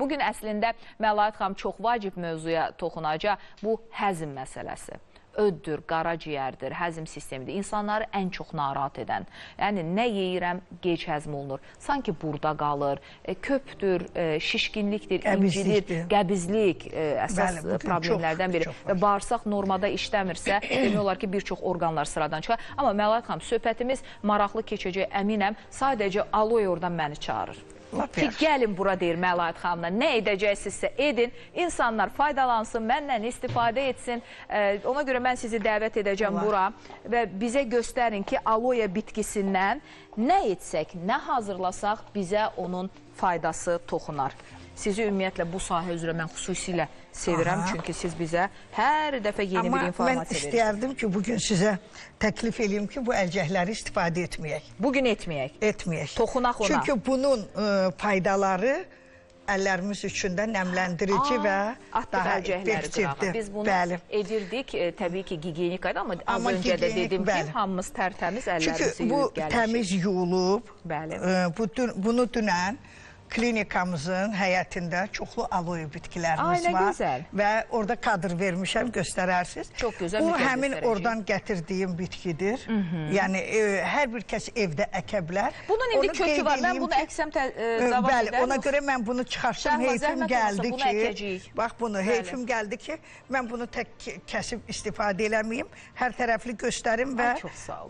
Bugün əslində Məlahət xanım çox vacib mövzuya toxunacaq. Bu həzm məsələsi. Öddür, qaraciyərdir, həzm sistemidir. İnsanları ən çox narahat edən. Yəni, nə yeyirəm, gec həzm olunur. Sanki burada qalır, köpdür, şişkinlikdir, incidir, qəbizlik əsas problemlərdən biri. Və bağırsaq normada işləmirsə, demək olar ki, bir çox orqanlar sıradan çıxar. Amma Məlahət xanım, söhbətimiz maraqlı keçəcək, əminəm. Sadəcə aloe oradan məni çağırır. Ki, gəlin bura deyir Məlahət xanımla, nə edəcəksinizsə edin, insanlar faydalansın, mənlə istifadə etsin. Ona görə mən sizi dəvət edəcəm bura və bizə göstərin ki, aloe bitkisindən nə etsək, nə hazırlasaq bizə onun faydası toxunar. Sizi ümumiyyətlə bu sahə üzrə mən xüsusilə sevirəm, çünki siz bizə hər dəfə yeni bir informasiya verirsiniz. Amma mən istəyərdim ki, bugün sizə təklif eləyim ki, bu əlcəkləri istifadə etməyək. Bugün etməyək. Etməyək. Toxunaq ona. Çünki bunun faydaları əllərimiz üçün də nəmləndirici və daha effektivdir. Biz bunu edirdik, təbii ki, gigiyenik qayda, amma az öncə də dedim ki, hamımız tərtəmiz əllərimizi Çünki yuyub bu təmiz yuyulub, bunu dünən klinikamızın həyətində çoxlu aloe bitkilərimiz var. Gözəl. Və orada kadr vermişəm, göstərərsiniz. Çox gözəl. Bu həmin oradan gətirdiyim bitkidir. Yəni, hər bir kəs evdə əkə bilər. Bunun indi kökü var. Mən bunu əksəm davam edər. Bəli, ona görə mən bunu çıxartdım. Heyfim gəldi ki, bax bunu, heyfim gəldi ki, mən bunu tək kəsib istifadə eləməyim. Hər tərəfli göstərim və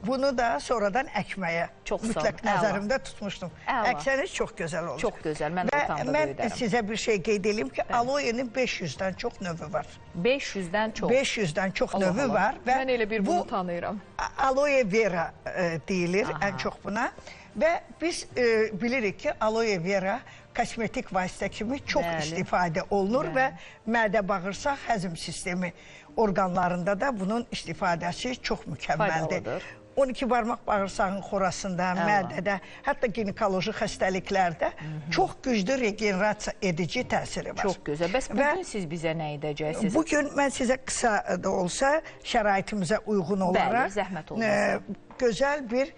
bunu da sonradan əkməyə mütləq nəzərimdə tutmuşdum. Əksəniz çox gözəl olur. Çox gözəl. Mən Və mən sizə bir şey qeyd edeyim ki, aloenin 500-dən çox növü var. 500-dən çox? 500-dən çox növü var. Mən elə bir bunu tanıyıram. Aloe vera deyilir ən çox buna. Və biz bilirik ki, aloe vera kosmetik vasitə kimi çox istifadə olunur və mədə, bağırsaq, həzm sistemi orqanlarında da bunun istifadəsi çox mükəmməldir. 12 barmaq bağırsağın xorasında, mədədə, hətta ginekoloji xəstəliklərdə çox güclü regenerasiya edici təsiri var. Çox gözəl. Bəs bugün siz bizə nə edəcəksiniz? Bugün mən sizə qısa da olsa, şəraitimizə uyğun olaraq gözəl bir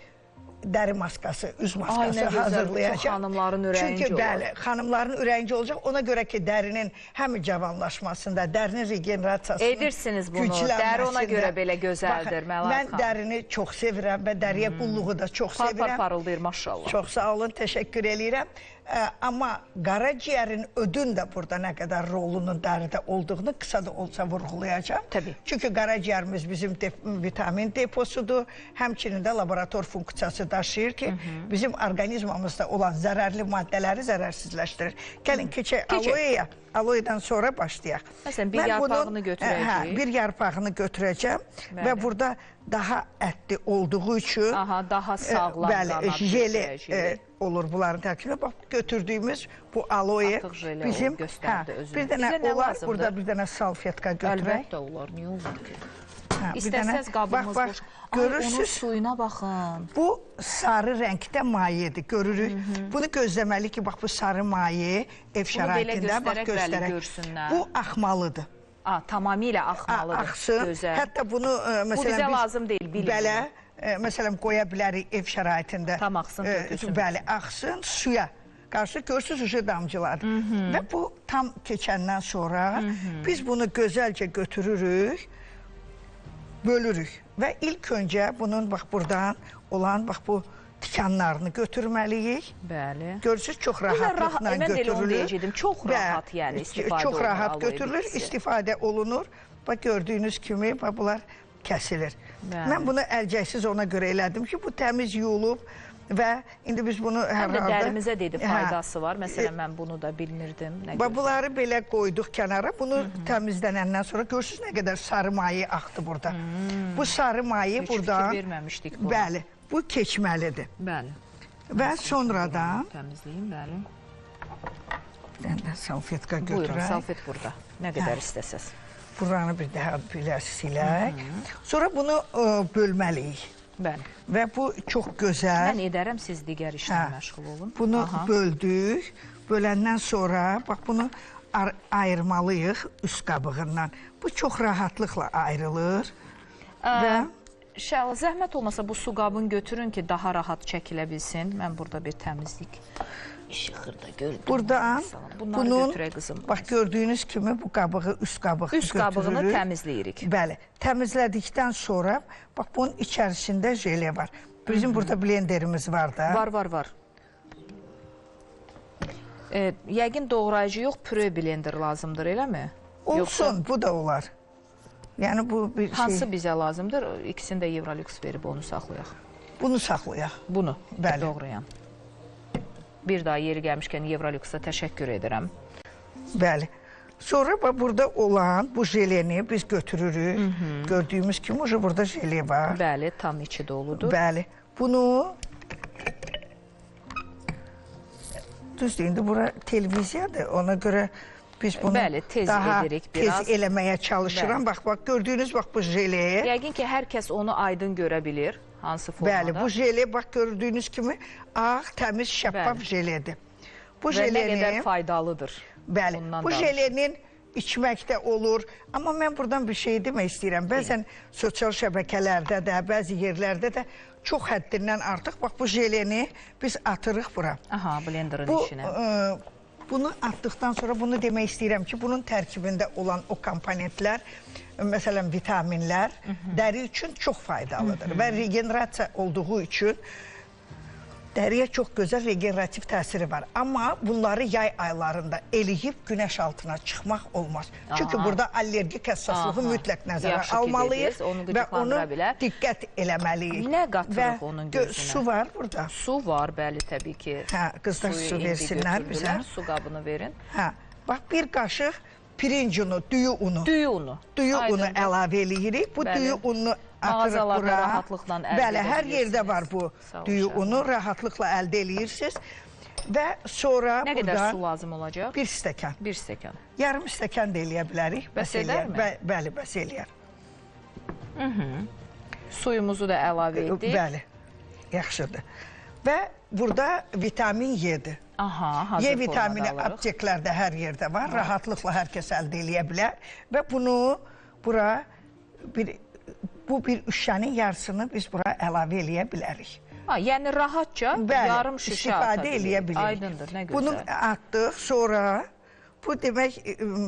dəri maskası, üz maskası hazırlayacaq. Çox xanımların ürəyincə olacaq. Bəli, xanımların ürəyincə olacaq. Ona görə ki, dərinin həm cavanlaşmasında, dərinin regenerasiyasının edirsiniz bunu. Dəri ona görə belə gözəldir, Məlahət xanım. Mən dərini çox sevirəm və dəriyə qulluğu da çox sevirəm. Par-par parıldayır, maşallah. Çox sağ olun, təşəkkür eləyirəm. Amma qaraciyərin ödün də burada nə qədər rolunun dəridə olduğunu qısa da olsa vurğulayacağam. Təbii. Çünki qaraciyərimiz bizim vitamin deposudur. Həmçinin də laborator funksiyası daşıyır ki, bizim orqanizmamızda olan zərərli maddələri zərərsizləşdirir. Gəlin keçək aloeya. Aloedən sonra başlayaq. Məsələn, bir yarpağını götürəcəyik. Bir yarpağını götürəcəm və burada daha ətli olduğu üçün daha sağlam bəli, jeli olur bunların tərkibində. Bax, götürdüyümüz bu aloe bizim bir dənə olar, burada bir dənə salfetka götürək. Əlbəttə olar, niyə olmur ki? İstəsəz qabımız boş. Ay, onun suyuna baxın. Bu sarı rəngdə mayedir, görürük. Bunu gözləməli ki, bax bu sarı maye ev şəraitində, bax göstərək. Bu axmalıdır. Tamamilə axmalıdır. Axsın. Hətta bunu bu bizə lazım deyil, bilin. Belə, məsələn, qoya bilərik ev şəraitində. Tam axsın, tökülsün. Bəli, axsın suya. Qarşı görürsünüz, ucu damcılardır. Və bu tam keçəndən sonra biz bunu gözəlcə götürürük, bölürük və ilk öncə bunun bax buradan olan bax bu tikanlarını götürməliyik. Bəli. Görürsünüz, çox rahatlıqla götürülür. Mən elə onu deyəcəkdim. Çox rahat, yəni istifadə olunur. Çox rahat götürülür, istifadə olunur. Bax gördüyünüz kimi bax bunlar kəsilir. Mən bunu əlcəksiz ona görə elədim ki, bu təmiz yuyulub və indi biz bunu hər halda... Həm də dərimizə dedi faydası var. Məsələn, mən bunu da bilmirdim. Bax, bunları belə qoyduq kənara. Bunu təmizlənəndən sonra görürsünüz nə qədər sarı maye axdı burada. Bu sarı maye buradan... Heç fikir verməmişdik bunu. Bəli, bu keçməlidir. Bəli. Və sonradan... Təmizləyim, bəli. Bir dənə də salfetka götürək. Buyurun, salfet burada. Nə qədər istəsəz. Buranı bir daha belə silək. Sonra bunu bölməliyik. Bəli. Və bu çox gözəl. Mən edərəm, siz digər işlə məşğul olun. Bunu böldük. Böləndən sonra bax bunu ayırmalıyıq üst qabığından. Bu çox rahatlıqla ayrılır. Və Şəhla, zəhmət olmasa bu su qabını götürün ki, daha rahat çəkilə bilsin. Mən burada bir təmizlik İşi xırda gördüm. Buradan bunun, götürək qızım. Bax gördüyünüz kimi bu qabığı, üst qabığı Üst qabığını təmizləyirik. Bəli, təmizlədikdən sonra bax bunun içərisində jele var. Bizim burada blenderimiz var da. Var, var, var. Yəqin doğrayıcı yox, püre blender lazımdır, eləmi? Olsun, Yoxsa... bu da olar. Yəni bu bir Hansı şey... bizə lazımdır? İkisini də Evrolux verib onu saxlayaq. Bunu saxlayaq. Bunu, bəli. Doğrayan. Bir daha yeri gəlmişkən Evroluxa təşəkkür edirəm. Bəli. Sonra bax, burada olan bu jeleni biz götürürük. Gördüyümüz kimi burada jele var. Bəli, tam içi doludur. Bəli. Bunu... Düzdür, indi bura televiziyadır. Ona görə biz bunu bəli, tez daha edirik biraz. Tez eləməyə çalışıram. Bəli. Bax, bax, gördüyünüz bax bu jeleyi. Yəqin ki, hər kəs onu aydın görə bilir. Hansı formada. Bəli, bu jele bax gördüyünüz kimi ağ, təmiz, şəffaf jeledir. Bu və jeleni, nə qədər faydalıdır. Bəli, Bundan bu jelenin içmək də olur. Amma mən buradan bir şey demək istəyirəm. Bəzən sosial şəbəkələrdə də, bəzi yerlərdə də çox həddindən artıq bax bu jeleni biz atırıq bura. Aha, blenderin içinə. Bunu atdıqdan sonra bunu demək istəyirəm ki, bunun tərkibində olan o komponentlər, məsələn vitaminlər dəri üçün çox faydalıdır və regenerasiya olduğu üçün dəriyə çox gözəl regenerativ təsiri var. Amma bunları yay aylarında eləyib günəş altına çıxmaq olmaz. Çünki burada allergik həssaslığı mütləq nəzərə almalıyıq və onu diqqət eləməliyik. Nə qatırıq onun gözünə? Su var burada. Su var, bəli, təbii ki. Hə, qızlar su versinlər bizə. Su qabını verin. Hə, bax bir qaşıq pirinc unu, düyü unu. Düyü unu. Düyü unu əlavə eləyirik. Bu düyü ununu atırıq bura. Rahatlıqla əldə bəli, hər yerdə var bu düyü unu. Rahatlıqla əldə eləyirsiniz. Və sonra nə qədər su lazım olacaq? Bir stəkan. Bir stəkan. Yarım stəkan da eləyə bilərik. Bəs edərmi? Bəli, bəs eləyər. Suyumuzu da əlavə etdik. Bəli, yaxşıdır. Və burada vitamin Y'dir. Aha, hazır Y vitamini apteklərdə hər yerdə var. Rahatlıqla hər kəs əldə eləyə bilər. Və bunu bura bir, bu bir şüşənin yarısını biz bura əlavə eləyə bilərik. Ha, yəni rahatca bəli, yarım şüşə istifadə eləyə bilirik. Aydındır, nə gözəl. Bunu atdıq, sonra bu demək,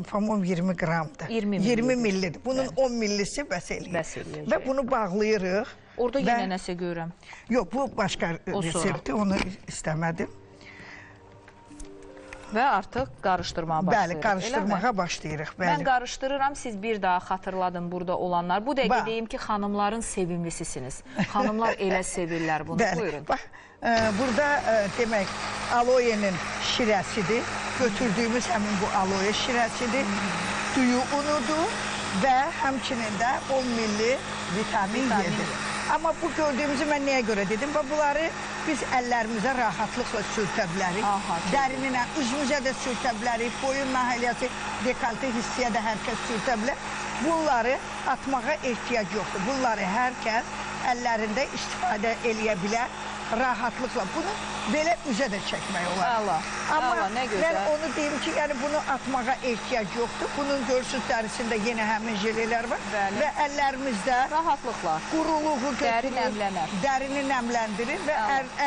pamom 20 qramdır. 20 millidir. Bunun bəli. 10 millisi bəs eləyir. Bəs eləyəcək. Və bunu bağlayırıq. Orada yenə nəsə görürəm. Yox, bu başqa reseptdir, onu istəmədim. Və artıq qarışdırmağa başlayırıq. Bəli, qarışdırmağa başlayırıq. Bəli. Mən qarışdırıram, siz bir daha xatırladın burada olanlar. Bu dəqiqə deyim ki, xanımların sevimlisisiniz. Xanımlar elə sevirlər bunu. Bəli. Buyurun. Bax, burada demək, aloyenin şirəsidir. Götürdüyümüz həmin bu aloye şirəsidir. Düyü unudur və həmçinin də 10 milli vitamin Y'dir. Amma bu gördüyümüzü mən nəyə görə dedim? Və bunları biz əllərimizə rahatlıqla sürtə bilərik. Dərini, üzümüzə də sürtə bilərik. Boyun nahiliyası, dekolte hissiyə də hər kəs sürtə bilər. Bunları atmağa ehtiyac yoxdur. Bunları hər kəs əllərində istifadə eləyə bilər rahatlıqla. Bunu belə üzə də çəkmək olar. Əla, Amma əla, nə gözəl. Mən onu deyim ki, yəni bunu atmağa ehtiyac yoxdur. Bunun görürsünüz dərisində yenə həmin jelelər var. Bəli. Və əllərimizdə rahatlıqla quruluğu götürür, dəri nəmlənər. Dərini nəmləndirir və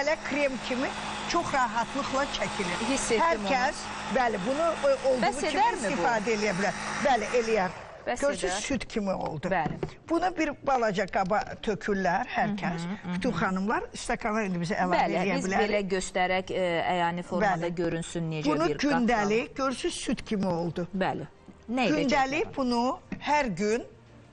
ələ krem kimi çox rahatlıqla çəkilir. Hiss etdim Hər kəs, bəli, bunu olduğu kimi istifadə eləyə bilər. Bəli, eləyər. Görürsünüz, süd kimi oldu. Bəli. Bunu bir balaca qaba tökürlər hər kəs. Bütün xanımlar stəkana indi bizə əlavə eləyə Bəli, biz bilərik. belə göstərək əyani formada Bəli. görünsün necə bunu bir qatlam. Bunu gündəlik, görürsünüz, süd kimi oldu. Bəli. Nə edəcək? Gündəlik bunu hər gün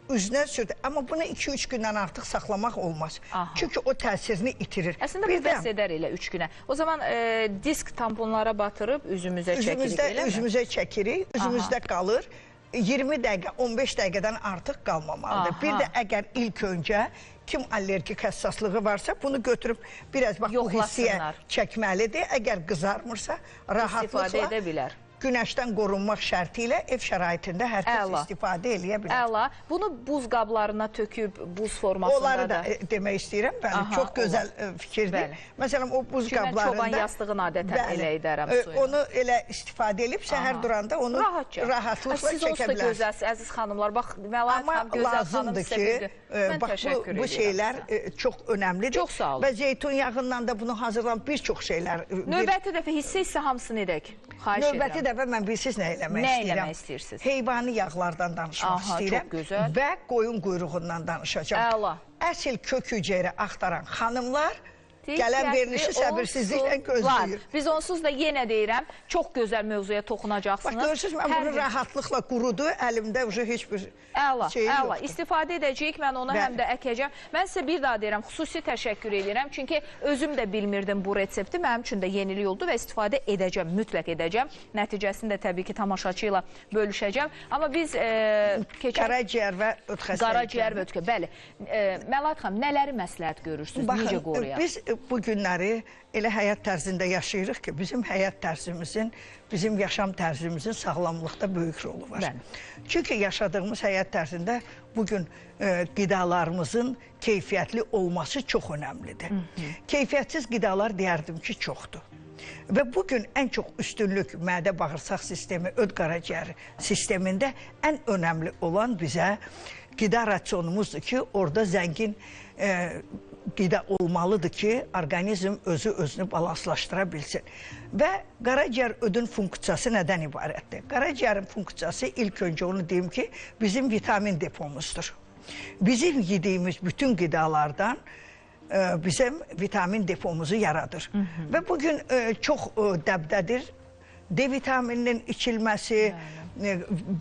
üzünə sürt. Amma bunu 2-3 gündən artıq saxlamaq olmaz. Aha. Çünki o təsirini itirir. Əslində bu bəs edər elə 3 günə. O zaman disk tamponlara batırıb üzümüzə çəkirik, elə mi? Üzümüzə çəkirik, üzümüzdə qalır. 20 dəqiqə, 15 dəqiqədən artıq qalmamalıdır. Aha. Bir də əgər ilk öncə kim allergik həssaslığı varsa, bunu götürüb biraz bax bu hissiyə çəkməlidir. Əgər qızarmırsa, rahatlıqla istifadə edə bilər. Günəşdən qorunmaq şərti ilə ev şəraitində hər kəs istifadə eləyə bilər. Əla. Bunu buz qablarına töküb, buz formasında onları da demək istəyirəm. Bəli, çox gözəl fikirdir. Bəli. Məsələn, o buz Çünki qablarında... Mən çoban yastığını adətən elə edərəm suyunu. Onu elə istifadə edib, səhər duranda onu rahatlıqla Siz çəkə onsuz da bilərsiniz. gözəlsiniz, əziz xanımlar. Bax, Məlahət xanım, gözəl xanım sizə bir gün. Mən bax, təşəkkür bu edirəm şeylər sizə. çox önəmlidir. Çox sağ olun. Və zeytun yağından da bunu hazırlanan bir çox şeylər. Növbəti dəfə hissə-hissə hamısını edək. Xahiş Növbəti edirəm. dəfə mən bilirsiniz nə eləmək Nə istəyirəm? eləmək istəyirsiniz? Heyvani yağlardan danışmaq Aha, istəyirəm. çox gözəl. Və qoyun quyruğundan danışacağam. Əla. Əsl kök hüceyrə axtaran xanımlar gələn verilişi səbirsizliklə gözləyir. Biz onsuz da yenə deyirəm, çox gözəl mövzuya toxunacaqsınız. Bax, görürsünüz, mən bunu rahatlıqla qurudu, əlimdə ucu heç bir Əla, şeyi əla. yoxdur. İstifadə edəcəyik, mən onu həm də əkəcəm. Mən sizə bir daha deyirəm, xüsusi təşəkkür edirəm. Çünki özüm də bilmirdim bu resepti. Mənim üçün də yenilik oldu və istifadə edəcəm, mütləq edəcəm. Nəticəsini də təbii ki, tamaşaçı ilə bölüşəcəm. Amma biz keçək... Qaraciyər və öd xəstəlikləri. Qaraciyər və öd xəstəlikləri, bəli. Məlahət xanım, nələri məsləhət görürsünüz, necə qoruyaq? Biz bu günləri elə həyat tərzində yaşayırıq ki, bizim həyat tərzimizin, bizim yaşam tərzimizin sağlamlıqda böyük rolu var. Bəli. Çünki yaşadığımız həyat tərzində bugün qidalarımızın keyfiyyətli olması çox önəmlidir. Keyfiyyətsiz qidalar deyərdim ki, çoxdur. Və bugün ən çox üstünlük mədə-bağırsaq sistemi, öd qaraciyər sistemində ən önəmli olan bizə qida rasionumuzdur ki, orada zəngin qida olmalıdır ki, orqanizm özü özünü balanslaşdıra bilsin. Və qaraciyər ödün funksiyası nədən ibarətdir? Qaraciyərin funksiyası ilk öncə onu deyim ki, bizim vitamin depomuzdur. Bizim yediyimiz bütün qidalardan bizim vitamin depomuzu yaradır. Və bugün çox dəbdədir. D vitamininin içilməsi,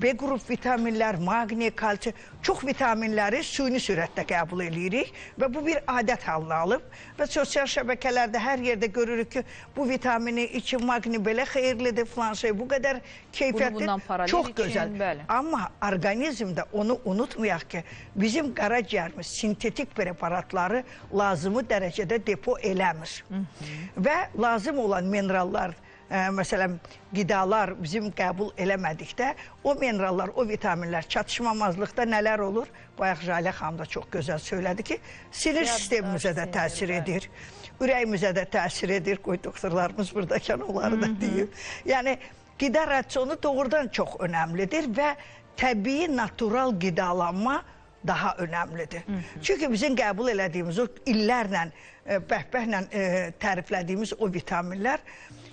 B qrup vitaminlər, maqni, kalsi, çox vitaminləri süni sürətdə qəbul eləyirik və bu bir adət halını alıb və sosial şəbəkələrdə hər yerdə görürük ki, bu vitamini için, maqni belə xeyirlidir, filan şey, bu qədər keyfiyyətli, çox gözəl. Amma orqanizmdə onu unutmayaq ki, bizim qaraciyərimiz sintetik preparatları lazımı dərəcədə depo eləmir və lazım olan minerallar, məsələn, qidalar bizim qəbul eləmədikdə o minerallar, o vitaminlər çatışmamazlıqda nələr olur? Bayaq Jalə xanım da çox gözəl söylədi ki, sinir sistemimizə də təsir edir, ürəyimizə də təsir edir, qoy doktorlarımız buradakən onları da deyim. Yəni, qida rasionu doğrudan çox önəmlidir və təbii, natural qidalanma daha önəmlidir. Çünki bizim qəbul elədiyimiz o illərlə, bəhbəhlə təriflədiyimiz o vitaminlər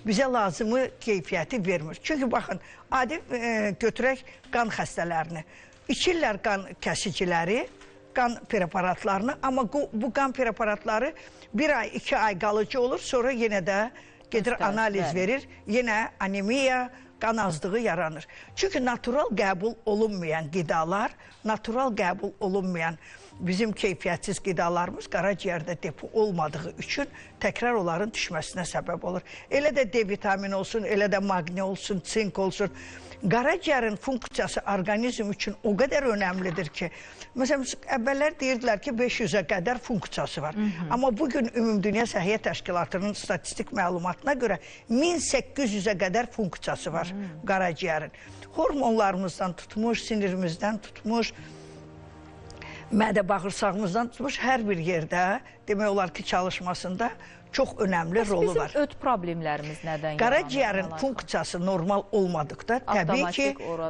bizə lazımı keyfiyyəti vermir. Çünki baxın, adi götürək qan xəstələrini. İçirlər qan kəsiciləri, qan preparatlarını, amma bu qan preparatları bir ay, 2 ay qalıcı olur, sonra yenə də gedir analiz verir, yenə anemiya, qan azlığı yaranır. Çünki natural qəbul olunmayan qidalar, natural qəbul olunmayan bizim keyfiyyətsiz qidalarımız qaraciyərdə depo olmadığı üçün təkrar onların düşməsinə səbəb olur. Elə də D vitamini olsun, elə də maqni olsun, sink olsun. Qaraciyərin funksiyası orqanizm üçün o qədər önəmlidir ki, məsələn, əvvəllər deyirdilər ki, 500-ə qədər funksiyası var. Amma bugün Ümumdünya Səhiyyə Təşkilatının statistik məlumatına görə 1800-ə qədər funksiyası var qaraciyərin. Hormonlarımızdan tutmuş, sinirimizdən tutmuş, mədə bağırsağımızdan tutmuş hər bir yerdə, demək olar ki, çalışmasında çox önəmli rolu var. Bizim öd problemlərimiz nədən yaranır? Qaraciyərin funksiyası normal olmadıqda təbii ki,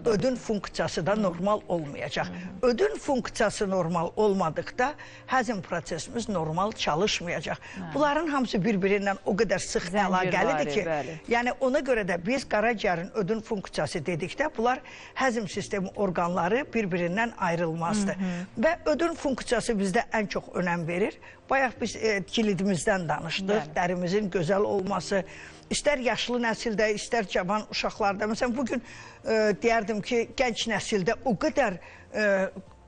ödün funksiyası da normal olmayacaq. Ödün funksiyası normal olmadıqda həzm prosesimiz normal çalışmayacaq. Bunların hamısı bir-birindən o qədər sıx əlaqəlidir ki, yəni ona görə də biz qaraciyərin ödün funksiyası dedikdə bunlar həzm sistemi orqanları bir-birindən ayrılmazdır. Və ödün funksiyası bizdə ən çox önəm verir. Bayaq biz cildimizdən danışdıq, dərimizin gözəl olması, istər yaşlı nəsildə, istər cavan uşaqlarda. Məsələn, bugün deyərdim ki, gənc nəsildə o qədər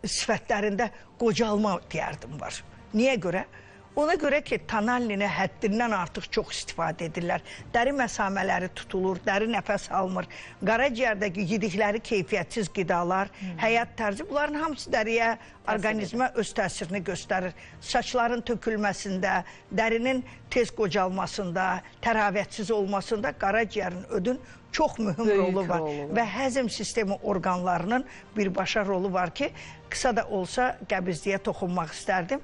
sifətlərində qocalma deyərdim var. Niyə görə? Ona görə ki, tonallinə həddindən artıq çox istifadə edirlər. Dəri məsamələri tutulur, dəri nəfəs almır. Qaraciyərdəki yedikləri keyfiyyətsiz qidalar, həyat tərzi, bunların hamısı dəriyə, orqanizmə öz təsirini göstərir. Saçların tökülməsində, dərinin tez qocalmasında, təravətsiz olmasında qaraciyərin ödün çox mühüm rolu var. Və həzm sistemi orqanlarının birbaşa rolu var ki, qısa da olsa qəbizliyə toxunmaq istərdim.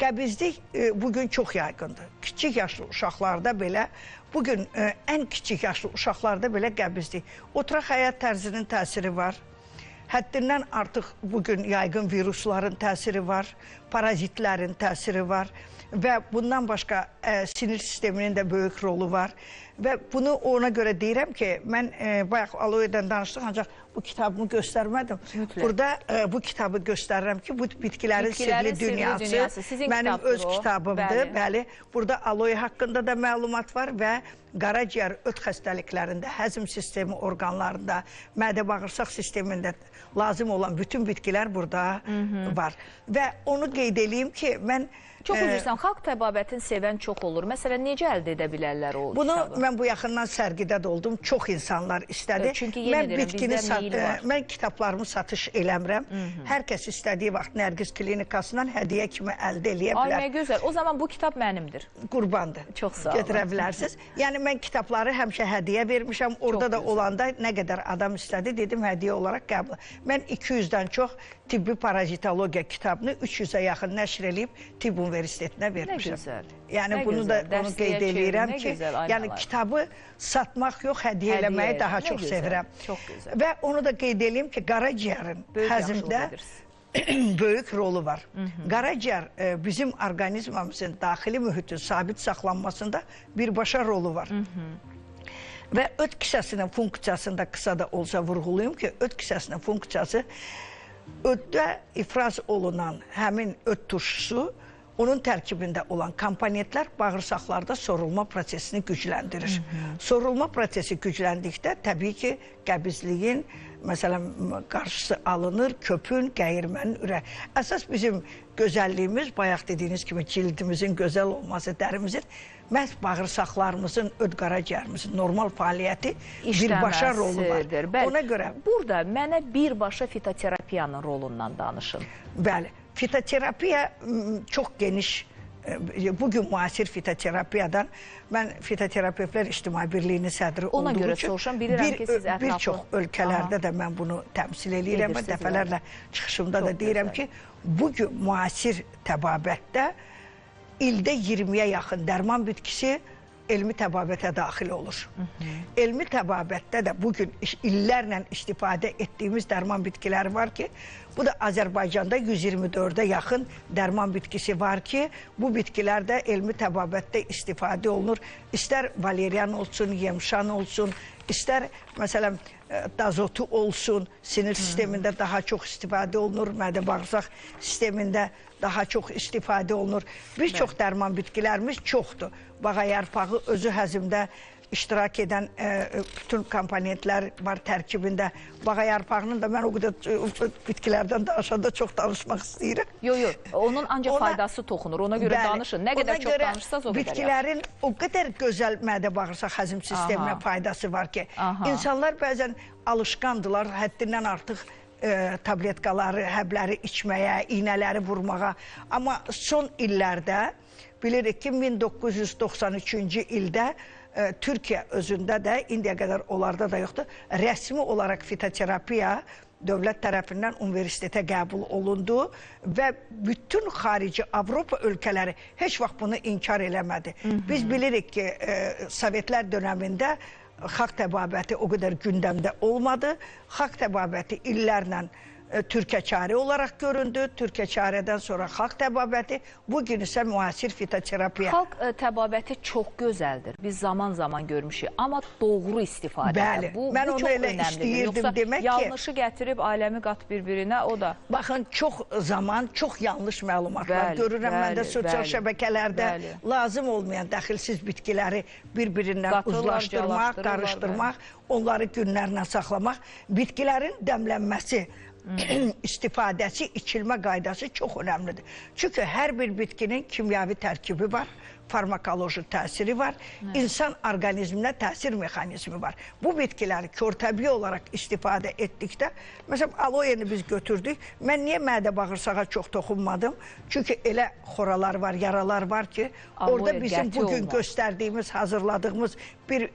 Qəbizlik bugün çox yaygındır. Kiçik yaşlı uşaqlarda belə, bugün ən kiçik yaşlı uşaqlarda belə qəbizlik. Oturaq həyat tərzinin təsiri var. Həddindən artıq bugün yaygın virusların təsiri var, parazitlərin təsiri var və bundan başqa sinir sisteminin də böyük rolu var. Və bunu ona görə deyirəm ki, mən bayaq aloedən danışdıq, ancaq bu kitabımı göstərmədim. Mütləq. Burada bu kitabı göstərirəm ki, bu bitkilərin sirli dünyası sizin mənim öz kitabımdır. Bəli. Bəli. Burada aloe haqqında da məlumat var və qaraciyər öd xəstəliklərində, həzm sistemi orqanlarında, mədə-bağırsaq sistemində lazım olan bütün bitkilər burada var. Və onu qeyd eləyim ki, mən... Çox üzr istəyirəm, xalq təbabətini sevən çox olur. Məsələn, necə əldə edə bilərlər o Bunu kitabı? Mən bu yaxından sərgidə də oldum. Çox insanlar istədi. Çünki yenə deyirəm, bizdə meyil var. Mən kitablarımı satış eləmirəm. Hər kəs istədiyi vaxt Nərgiz Klinikasından hədiyyə kimi əldə eləyə bilər. Ay, nə gözəl. O zaman bu kitab mənimdir. Qurbandır. Çox sağ olun. Götürə bilərsiniz. Yəni, mən kitabları həmişə hədiyyə vermişəm. Orada da olanda nə qədər adam istədi, dedim hədiyyə olaraq qəbul. Mən 200-dən çox tibbi parazitologiya kitabını 300-ə yaxın nəşr eləyib tibb universitetinə vermişəm. Nə gözəl. Yəni bunu da onu qeyd eləyirəm ki, yəni kitabı satmaq yox, hədiyyə eləməyi daha çox sevirəm. Çox gözəl. Və onu da qeyd eləyim ki, qaraciyərin həzmdə böyük rolu var. Qaraciyər bizim orqanizmamızın daxili mühitin sabit saxlanmasında birbaşa rolu var. Və öd kisəsinin funksiyasında qısa da olsa vurğulayım ki, öd kisəsinin funksiyası öddə ifraz olunan həmin öd turşusu, onun tərkibində olan komponentlər bağırsaqlarda sorulma prosesini gücləndirir. Sorulma prosesi gücləndikdə təbii ki, qəbizliyin, məsələn, qarşısı alınır, köpün, gəyirmənin ürək. Əsas bizim gözəlliyimiz, bayaq dediyiniz kimi cildimizin gözəl olması, dərimizin, məhz bağırsaqlarımızın, öd qaraciyərimizin normal fəaliyyəti birbaşa rolu var. Bəli. Ona görə... Burada mənə birbaşa fitoterapiyanın rolundan danışın. Bəli. Fitoterapiya çox geniş, bugün müasir fitoterapiyadan, mən Fitoterapevtlər İctimai Birliyinin sədri Ona olduğu görə üçün soruşam, bilirəm ki, siz ətraflı... bir çox ölkələrdə də mən bunu təmsil eləyirəm və dəfələrlə çıxışımda da deyirəm ki, bugün müasir təbabətdə ildə 20-yə yaxın dərman bitkisi elmi təbabətə daxil olur. Elmi təbabətdə də bugün illərlə istifadə etdiyimiz dərman bitkiləri var ki, bu da Azərbaycanda 124-ə yaxın dərman bitkisi var ki, bu bitkilər də elmi təbabətdə istifadə olunur. İstər valerian olsun, yemşan olsun, istər məsələn dazotu olsun, sinir sistemində daha çox istifadə olunur, mədə-bağırsaq sistemində daha çox istifadə olunur. Bir çox dərman bitkilərimiz çoxdur. Bağa yarpağı özü həzmdə iştirak edən bütün komponentlər var tərkibində. Bağa yarpağının da mən o qədər bitkilərdən danışanda çox danışmaq istəyirəm. Yox, yox, onun ancaq faydası toxunur. Ona görə danışın. Nə qədər çox danışsanız o qədər yaxşı. Bitkilərin o qədər gözəl mədə-bağırsaq həzm sisteminə faydası var ki, insanlar bəzən alışqandılar, həddindən artıq tabletkaları, həbləri içməyə, iynələri vurmağa. Amma son illərdə bilirik ki, 1993-cü ildə Türkiyə özündə də, indiyə qədər onlarda da yoxdur, rəsmi olaraq fitoterapiya dövlət tərəfindən universitetə qəbul olundu və bütün xarici Avropa ölkələri heç vaxt bunu inkar eləmədi. Biz bilirik ki, Sovetlər dönəmində xalq təbabəti o qədər gündəmdə olmadı. Xalq təbabəti illərlə Türkə çarə olaraq göründü. Türkə çarədən sonra xalq təbabəti, bugün isə müasir fitoterapiya. Xalq təbabəti çox gözəldir. Biz zaman-zaman görmüşük, amma doğru istifadə. Bəli, mən bu onu çox elə önəmlidir. İstəyirdim Yoxsa demək ki... yanlışı gətirib aləmi qat bir-birinə, o da... Baxın, çox zaman çox yanlış məlumatlar bəli, görürəm. Mən də sosial şəbəkələrdə lazım olmayan dəxilsiz bitkiləri bir-birindən uzlaşdırmaq, qarışdırmaq, onları günlərlə saxlamaq, bitkilərin dəmlənməsi, istifadəsi, içilmə qaydası çox önəmlidir. Çünki hər bir bitkinin kimyavi tərkibi var, farmakoloji təsiri var, insan orqanizminə təsir mexanizmi var. Bu bitkiləri körtəbii olaraq istifadə etdikdə, məsələn, aloyeni biz götürdük. Mən niyə mədə-bağırsağa çox toxunmadım? Çünki elə xoralar var, yaralar var ki, orada bizim bugün göstərdiyimiz, hazırladığımız bir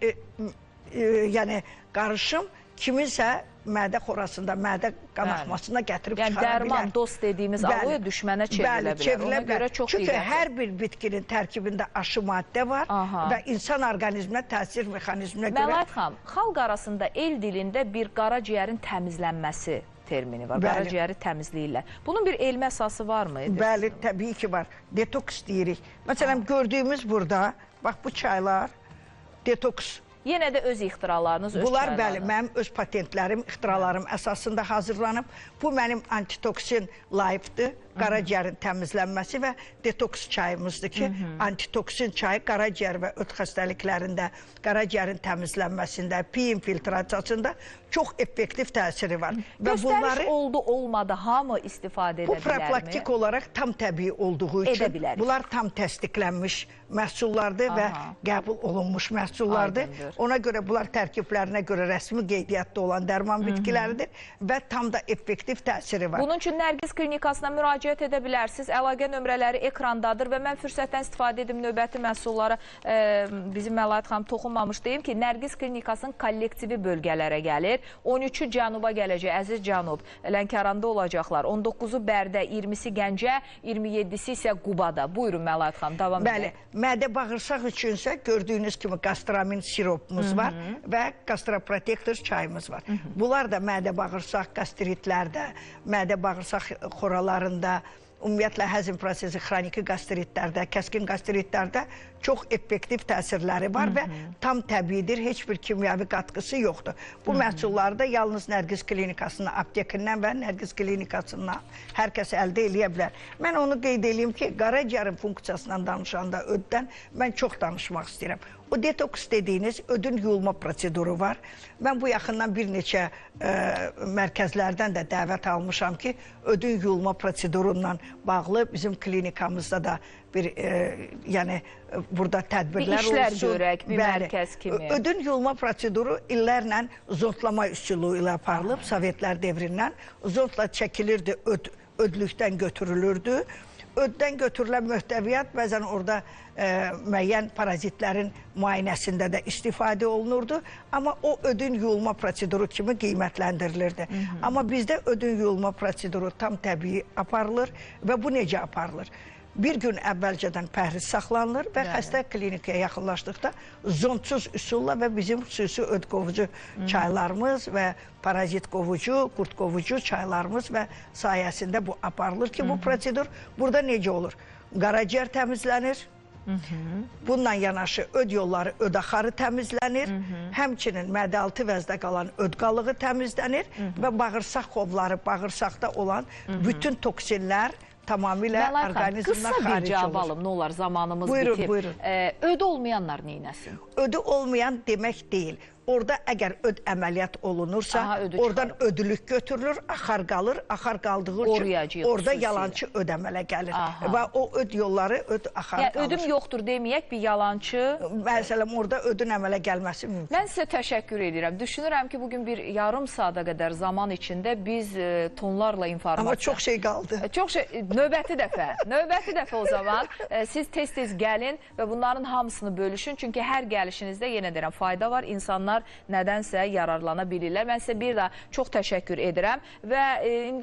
yəni qarışım kiminsə mədə xorasında, mədə qanaxmasına gətirib yəni, çıxara bilər. Dərman, dost dediyimiz aloe düşmənə çevrilə bilər. Ona görə çox Çünki diqqətli. Hər bir bitkinin tərkibində aşı maddə var və insan orqanizminə təsir mexanizminə görə... Məlahət xanım, xalq arasında el dilində bir qaraciyərin təmizlənməsi termini var. Bəli. Qaraciyəri təmizləyirlər. Bunun bir elmi əsası varmı? Bəli, təbii ki var. Detoks deyirik. Məsələn, gördüyümüz burada, bax bu çaylar detoks. Yenə də öz ixtiralarınız, öz Bunlar, çaylarınız. Bəli, mənim öz patentlərim, ixtiralarım əsasında hazırlanıb. Bu mənim antitoksin life-dır, qaraciyərin təmizlənməsi və detoks çayımızdır ki, antitoksin çayı qaraciyər və öd xəstəliklərində, qaraciyərin təmizlənməsində, piy infiltrasiyasında çox effektiv təsiri var. Və Göstəriş bunları, oldu, olmadı, hamı istifadə edə bu bilərmi? profilaktik olaraq tam təbii olduğu üçün bunlar tam təsdiqlənmiş məhsullardır və qəbul olunmuş məhsullardır. Aydındır. Ona görə bunlar tərkiblərinə görə rəsmi qeydiyyatda olan dərman bitkiləridir və tam da effektiv təsiri var. Bunun üçün Nərgiz Klinikasına müraciət edə bilərsiniz. Əlaqə nömrələri ekrandadır və mən fürsətdən istifadə edim növbəti məhsullara bizim Məlahət xanım toxunmamış deyim ki, Nərgiz Klinikasının kollektivi bölgələrə gəlir. 13-ü Cənuba gələcək, əziz Cənub, Lənkəranda olacaqlar. 19-u Bərdə, 20-si Gəncə, 27-si isə Qubada. Buyurun Məlahət xanım, davam edin. Bəli, mədə bağırsaq üçünsə gördüyünüz kimi qastramin siropumuz var və gastroprotektor çayımız var. Bunlar da mədə bağırsaq qastritlərdə, mədə bağırsaq xoralarında, ümumiyyətlə həzm prosesi xroniki qastritlərdə, kəskin qastritlərdə çox effektiv təsirləri var və tam təbiidir, heç bir kimyəvi qatqısı yoxdur. Bu məhsulları da yalnız Nərgiz Klinikasının aptekindən və Nərgiz Klinikasından hər kəs əldə eləyə bilər. Mən onu qeyd eləyim ki, qaraciyərin funksiyasından danışanda öddən mən çox danışmaq istəyirəm. O detoks dediyiniz ödün yuyulma proseduru var. Mən bu yaxından bir neçə mərkəzlərdən də dəvət almışam ki, ödün yuyulma prosedurundan bağlı bizim klinikamızda da bir yəni burada tədbirlər bir işlər olsun. Görək, bir mərkəz kimi. Ödün yuyulma proseduru illərlə zontlama üsulu ilə aparılıb, Sovetlər devrindən. Zontla çəkilirdi, ödlükdən götürülürdü. Öddən götürülən möhtəviyyat bəzən orada müəyyən parazitlərin müayinəsində də istifadə olunurdu. Amma o ödün yuyulma proseduru kimi qiymətləndirilirdi. Amma bizdə ödün yuyulma proseduru tam təbii aparılır və bu necə aparılır? Bir gün əvvəlcədən pəhriz saxlanılır və xəstə klinikaya yaxınlaşdıqda zontsuz üsulla və bizim xüsusi öd qovucu çaylarımız və parazit qovucu, qurd qovucu çaylarımız və sayəsində bu aparılır ki, bu prosedur burada necə olur? Qaraciyər təmizlənir, bununla yanaşı öd yolları, öd axarı təmizlənir, həmçinin mədə-altı vəzdə qalan öd qalığı təmizlənir və bağırsaq xovları, bağırsaqda olan bütün toksinlər tamamilə orqanizmdən xaric olur. Qısa bir cavab alım, nə olar, zamanımız bitib. Buyurun. Ödü olmayanlar neynəsin? Ödü olmayan demək deyil. Orada əgər öd əməliyyat olunursa, oradan ödülük götürülür, axar qalır, axar qaldığı üçün orada yalançı öd əmələ gəlir. Və o öd yolları, öd axar qalır. Ödüm yoxdur deməyək, bir yalançı. Məsələn, orada ödün əmələ gəlməsi mümkün. Mən sizə təşəkkür edirəm. Düşünürəm ki, bugün bir yarım saata qədər zaman içində biz tonlarla informasiya... Amma çox şey qaldı. Çox şey, növbəti dəfə. Növbəti dəfə o zaman siz tez-tez gəlin və bunların hamısını bölüşün. Çünki hər gəlişinizdə yenə deyirəm, fayda var. İnsanlar nədənsə yararlana bilirlər. Mən sizə bir daha çox təşəkkür edirəm və indi